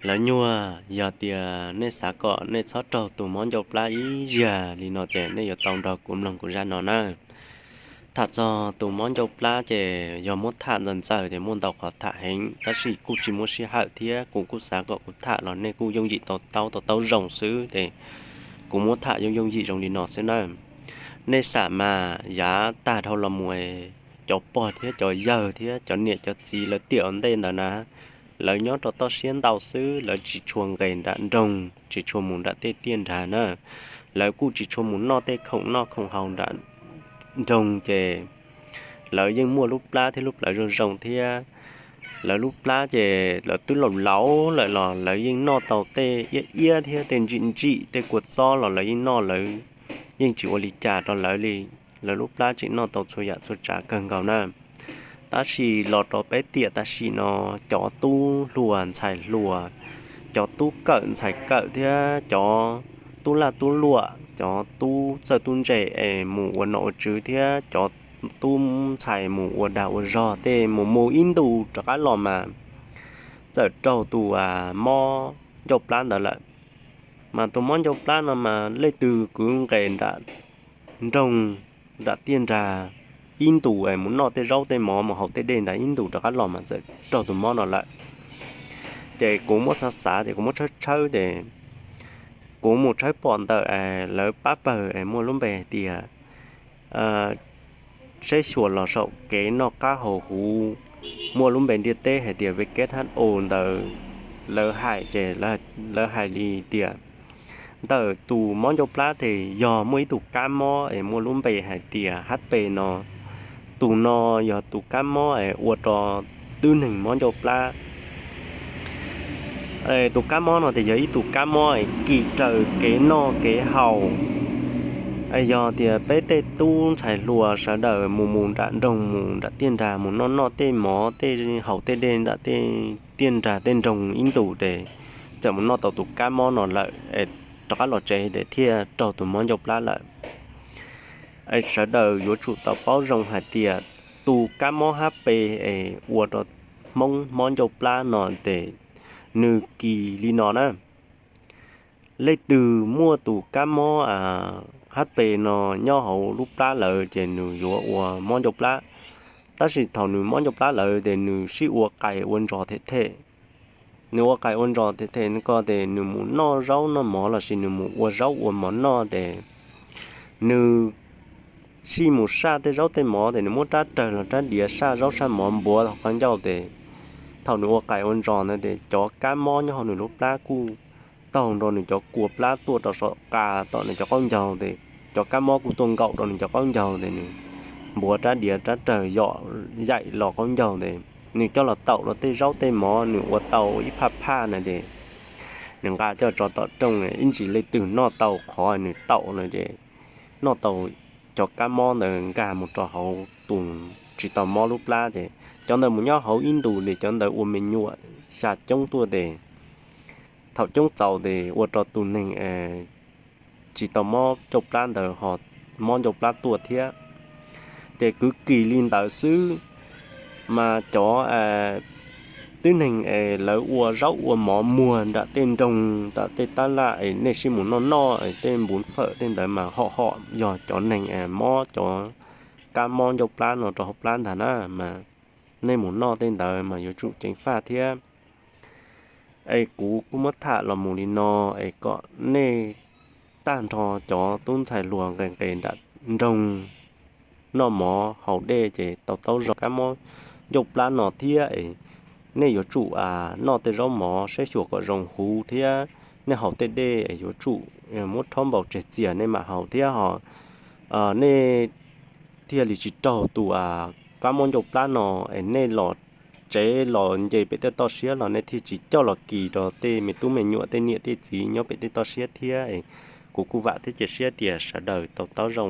Lawv nyuag, yog tias nej xav kom nej txhob raug tus mob ncauj plab ib zaug li no ces nej yuav tau nrog kuv mloog kuv zaj no na. Tham txog tus mob ncauj plab ces yog muab tham ntxaws ntxaws ces muaj ntau qhov tham heev, tab sis kuj tsis muaj sij hawm thiab kuv kuj xav kom kuv tham los nej kuj yooj yim to taub to taub zoo xwb ces kuv muab tham yooj yooj yim zoo li no xwb na. Nej xam mas yav tag dhau los mus, cov pog thiab cov yawg thiab cov niam cov txiv lawv tiam ua ntej ntawd na, lawv nyob rau toj siab ntau xwb, lawv tsis tshua nqes nram nroog, tsis tshua mus nram tej tiaj nrag na. Lawv kuj tsis tshua mus noj tej khoom noj khoom haus nram nroog ces lawv yeej muaj lub plab thiab lub plawv zoo zoo thiab. Lawv lub plab ces lawv twb laus laus lawm los lawv yeej noj tau tej iab iab thiab tej ntsim ntsim tej kua txob los lawv yeej noj, lawv yeej tsis ua li cas rau lawv li. Lawv lub plab tseem noj tau txhua yam txhua tsav kawg nkaus na. Tab sis los rau peb tiam tam sim no, cov tub hluas ntxhais hluas, cov tub kawm ntxhais kawm thiab cov tub laj tub luam, cov tub txawj tub ntse es mus ua nom ua tswv thiab cov tub ntxhais mus ua dag ua zog tej mus mus ib ntus rov qab los mas txawm raug tus mob ncauj plab ntawd lawm. Mas tus mob ncauj plab no mas leej twg kwv nqes nram nroog, nram tiaj nrag ib ntus es mus noj tej zaub tej mov mus haus tej dej nrad ib ntus rov qab los mas txawm raug tus mob no lawm. Ces kuv muab xav xav ces kuv muab tshawb tshawb ces kuv mus tshawb pom ntawm lawv pab pawg es muaj lub npe hais tias Seb Xyuas los saum kev noj qab haus huv, muaj lub npe ntiaj teb hais tias W H O ntawd, lawv hais ces lawv hais li tias ntawm tus mob ncauj plab ces yog muaj ib tug kab mob es muaj lub npe hais tias H P no. Tus no yog tus kab mob es ua rau tib neeg mob ncauj plab. Tus kab mob no ces yog ib tug kab mob es kis raws kev noj kev haus. Yog tias peb tej tub ntxhais hluas sawv daws mus mus nram nroog mus nram tiaj nrag mus noj noj tej mov tej haus tej dej nram tej tiaj nrag tej nroog ib ntus ces txawm mus noj tau tus kab mob no lawm es rov qab los tsev ces thiaj raug tus mob ncauj plab lawm. Sawv daws yuav tsum tau paub zoo hais tias tus kab mob H P es ua rau Hmoob mob ncauj plab no ces nws kis li no na. Leej twg muaj tus kab mob H P no nyob hauv lub plab lawm ces nws yuav ua mob ncauj plab. Tab sis thaum nws mob ncauj plab lawm ces nws sib ua qais ua ntsos them them. Nws ua qais ua ntsos them them ko ces nws mus noj zaub noj mov lossis nws mus ua zaub ua mov noj ces nws sij mus saj tej zaub tej mov ces nws muab rab rawg los rab diav saj zaub saj mov npuav hauv qaub ncaug ces thaum nws ua qais ua ntsos ntawd ces cov kab mob nyob hauv nws lub plab kuj taug nrog nws cov kua plab tuaj rau saum qa tom nws cov qaub ncaug ces cov kab mob kuj tuaj nkaum rau nws cov qaub ncaug ces nws npuav rab diav rab rawg yom yaim los qaub ncaug ces nws coj los taum rau tej zaub tej mov nws ua tau ib phaj phaj na ces nws nqa coj tso tom rooj, ib ntsis leej twg noj tau qhov nws taum no ces noj tau cov kab mob ntawd nkag mus rau hauv tus tsis tau mob lub plab ces cov ntawd mus nyob hauv ib ntus ces cov ntawd ua me nyuam xya coob tuaj ces thaum coob txaus ces ua rau tus neeg tsis tau mob ncauj plab ntawd ho mob ncauj plab tuaj thiab. Ces kwv kis li ntawd xwb mas cov tib neeg es lawv ua zaub ua mov muag nram tej nroog nram tej tab laj es nej sib mus noj noj es tej npuv fawm tej ntawd mas hom hom yog cov neeg es mob cov kab mob ncauj plab no rau hauv plab ntag na mas nej mus noj tej ntawd mas yuav tsum ceev faj thiab. Es kuv kuj muab tham los mus li no es kom nej tag nrho cov tub ntxhais hluas nqes nqes nram nroog noj mov haus dej ces tau taub zoo kab mob ncauj plab no thiab es nej yuav tsum noj tej zaub mov saib xyuas kom zoo huv thiab nej haus tej dej es yuav tsum muab rhaub npaum tseg txias nej mam haus thiab ho nej thiaj li tsis raug tus kab mob ncauj plab no es nej los tsev los nce pem tej toj siab los nej thiaj tsis coj los kis rau tej me tub me nyuam tej niam tej txiv nyob pem tej toj siab thiab. Kuv kuj vam thiab cia siab tias sawv daws tau taub zoo